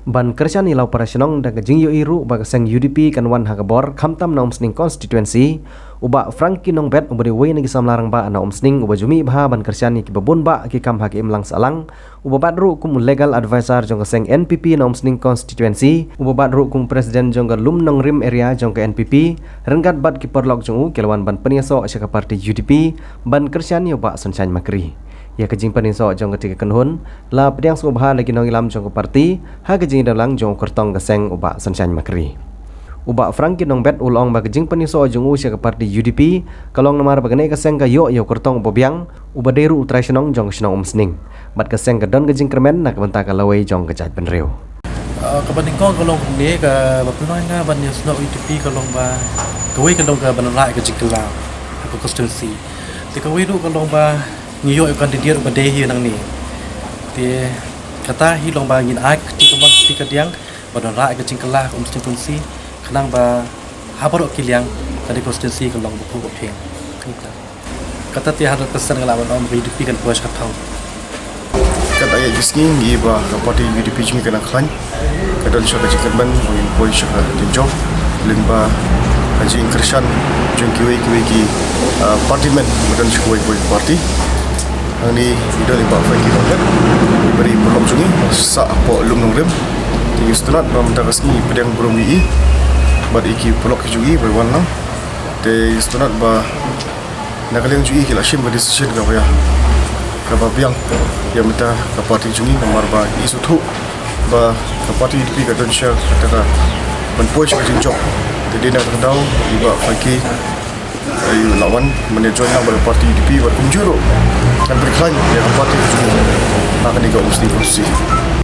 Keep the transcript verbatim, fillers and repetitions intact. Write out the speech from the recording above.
Ban kyrshan ïa la u para shnong da ka jingïohi ruh ba ka seng U D P kan wan ha ka bor khamtam na Umsning constituency, u Bah Frankie Nongbet uba dei uwei na ki samla rangbah na Umsning uba ju mih bha ban kyrshan ïa kiba bun bah ki kam ha ka imlang sahlang, uba bat ruh kum u legal advisor jong ka seng N P P na Umsning constituency, uba bat ruh kum president jong ka Lumnongrim area jong ka N P P, ryngkat bad ki paralok jong u ki la wan ban pynïasoh sha ka party U D P ban kyrshan ïa u Bah Sunshine Makri. Ïa ka jingpynïasoh jong katei ka kynhun la pdiang sngewbha da ki nongïalam jong ka party ha ka jingïadonlang jong u kyrtong ka seng u Bah Sunshine Makri. U Bah Frankie Nongbet u la ong ba ka jingpynïasoh jong u sha ka party U D P ka long namar ba kane ka seng ka ïoh ïa u kyrtong uba biang, uba dei ruh u trai shnong jong ka shnong Umsning, bad ka seng ka don ka jingkyrmen na ka bynta ka lawei jong ka jaitbynriew. Ah, kaba nyngkong ka long kumne, kaba pynlong ïa nga ban ïasnoh U D P ka long ba kawei ka long kaba wanrah ka jingkylla ha ka constituency. Te kawei ruh ka long ba ngi ïoh ïa u candidate uba dei hi nangne. Te kata hi long ba ngin ai kti kamon kti kadiang ban wanrah ka jingkylla ha ka constituency, khnang ba ha baroh ki liang kane ka constituency kan long ba phuh ba phieng. Kata te hundred percent nga lah ban ong ba U D P kan poi sha ka thong. Kat ïa ki sngi ngi ba ka party U D P jong ngi ka nang khlaiñ, ka don sha ka jingkyrmen ba ngin poi sha ka jingjop lyngba ka jingkyrshan jong kiwei kiwei ki, ah, party men ba don sha kawei kawei ka party. Hangne ngi don i Bah Frankie Nongbet, i ba dei paralok jong ngi, sah hapoh Lumnongrim. Te ngi sngewtynnat ba mynta ka sngi ngi pdiang burom ïa i bad ïa ki paralok ki jong i ba wan lang. Te ngi sngewtynnat ba na ka liang jong i ki la shim ka decision kaba ïa, kaba biang ïa mynta ka party jong i, namar ba i sngewthuh ba ka party U D P ka don sha kata ka ban poi sha ka jingjop. Te dei na kata ka daw i Bah Frankie, eh, i la wan ban ïa join lang bad ka party U D P bad kumjuh ruh kan pynkhlaiñ ïa ka party ka jong i ha kane ka Umsning constituency.